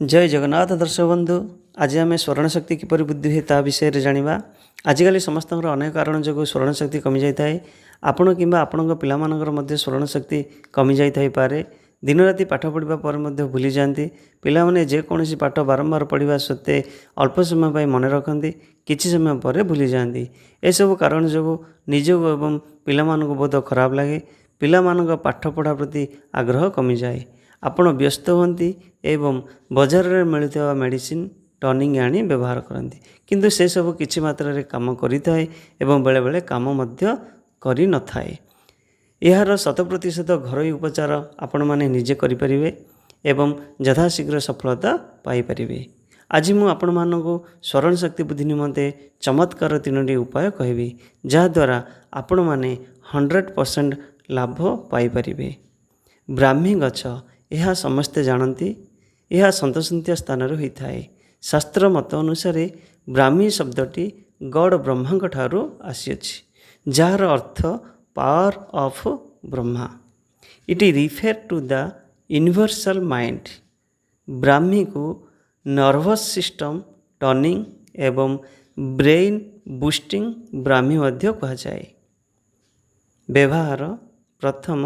ଜୟ ଜଗନ୍ନାଥ ଦର୍ଶକ ବନ୍ଧୁ, ଆଜି ଆମେ ସ୍ମରଣ ଶକ୍ତି କିପରି ବୃଦ୍ଧି ହୁଏ ତା ବିଷୟରେ ଜାଣିବା। ଆଜିକାଲି ସମସ୍ତଙ୍କର ଅନେକ କାରଣ ଯୋଗୁଁ ସ୍ମରଣ ଶକ୍ତି କମିଯାଇଥାଏ। ଆପଣ କିମ୍ବା ଆପଣଙ୍କ ପିଲାମାନଙ୍କର ମଧ୍ୟ ସ୍ମରଣ ଶକ୍ତି କମିଯାଇଥାଇପାରେ। ଦିନରାତି ପାଠ ପଢ଼ିବା ପରେ ମଧ୍ୟ ଭୁଲିଯାଆନ୍ତି। ପିଲାମାନେ ଯେକୌଣସି ପାଠ ବାରମ୍ବାର ପଢ଼ିବା ସତ୍ତ୍ୱେ ଅଳ୍ପ ସମୟ ପାଇଁ ମନେ ରଖନ୍ତି, କିଛି ସମୟ ପରେ ଭୁଲିଯାଆନ୍ତି। ଏସବୁ କାରଣ ଯୋଗୁଁ ନିଜକୁ ଏବଂ ପିଲାମାନଙ୍କୁ ବହୁତ ଖରାପ ଲାଗେ। ପିଲାମାନଙ୍କ ପାଠପଢ଼ା ପ୍ରତି ଆଗ୍ରହ କମିଯାଏ। ଆପଣ ବ୍ୟସ୍ତ ହୁଅନ୍ତି ଏବଂ ବଜାରରେ ମିଳୁଥିବା ମେଡ଼ିସିନ୍, ଟନିକ୍ ଆଣି ବ୍ୟବହାର କରନ୍ତି, କିନ୍ତୁ ସେସବୁ କିଛି ମାତ୍ରାରେ କାମ କରିଥାଏ ଏବଂ ବେଳେବେଳେ କାମ ମଧ୍ୟ କରିନଥାଏ। ଏହାର 100% ଘରୋଇ ଉପଚାର ଆପଣମାନେ ନିଜେ କରିପାରିବେ ଏବଂ ଯଥାଶୀଘ୍ର ସଫଳତା ପାଇପାରିବେ। ଆଜି ମୁଁ ଆପଣମାନଙ୍କୁ ସ୍ମରଣ ଶକ୍ତି ବୃଦ୍ଧି ନିମନ୍ତେ ଚମତ୍କାର ତିନୋଟି ଉପାୟ କହିବି, ଯାହାଦ୍ୱାରା ଆପଣମାନେ 100% ଲାଭ ପାଇପାରିବେ। ବ୍ରାହ୍ମୀ ଗଛ, ଏହା ସମସ୍ତେ ଜାଣନ୍ତି। ଏହା ସନ୍ତସନ୍ତିଆ ସ୍ଥାନରେ ହୋଇଥାଏ। ଶାସ୍ତ୍ର ମତ ଅନୁସାରେ ବ୍ରାହ୍ମୀ ଶବ୍ଦଟି ଗଡ଼୍ ବ୍ରହ୍ମାଙ୍କ ଠାରୁ ଆସିଅଛି, ଯାହାର ଅର୍ଥ power of Brahma. It refer to the universal mind. ବ୍ରାହ୍ମୀକୁ nervous system tonic ଏବଂ ବ୍ରେନ୍ ବୁଷ୍ଟିଂ ବ୍ରାହ୍ମୀ ମଧ୍ୟ କୁହାଯାଏ। ବ୍ୟବହାର: ପ୍ରଥମ,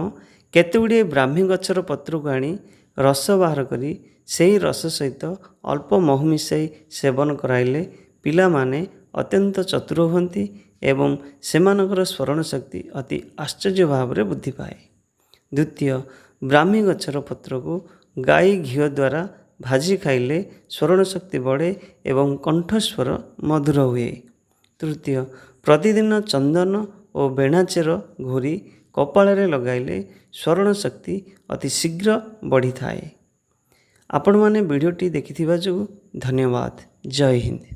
କେତେଗୁଡ଼ିଏ ବ୍ରାହ୍ମୀ ଗଛର ପତ୍ରକୁ ଆଣି ରସ ବାହାର କରି ସେହି ରସ ସହିତ ଅଳ୍ପ ମହୁ ମିଶାଇ ସେବନ କରାଇଲେ ପିଲାମାନେ ଅତ୍ୟନ୍ତ ଚତୁର ହୁଅନ୍ତି ଏବଂ ସେମାନଙ୍କର ସ୍ମରଣ ଶକ୍ତି ଅତି ଆଶ୍ଚର୍ଯ୍ୟ ଭାବରେ ବୃଦ୍ଧି ପାଏ। ଦ୍ୱିତୀୟ, ବ୍ରାହ୍ମୀ ଗଛର ପତ୍ରକୁ ଗାଈ ଘିଅ ଦ୍ୱାରା ଭାଜି ଖାଇଲେ ସ୍ମରଣ ଶକ୍ତି ବଢ଼େ ଏବଂ କଣ୍ଠସ୍ୱର ମଧୁର ହୁଏ। ତୃତୀୟ, ପ୍ରତିଦିନ ଚନ୍ଦନ ଓ ବେଣା ଚେର ଘୋରି କପାଳରେ ଲଗାଇଲେ ସ୍ମରଣ ଶକ୍ତି ଅତି ଶୀଘ୍ର ବଢ଼ିଥାଏ। ଆପଣମାନେ ଭିଡ଼ିଓଟି ଦେଖିଥିବା ଯୋଗୁଁ ଧନ୍ୟବାଦ। ଜୟ ହିନ୍ଦ।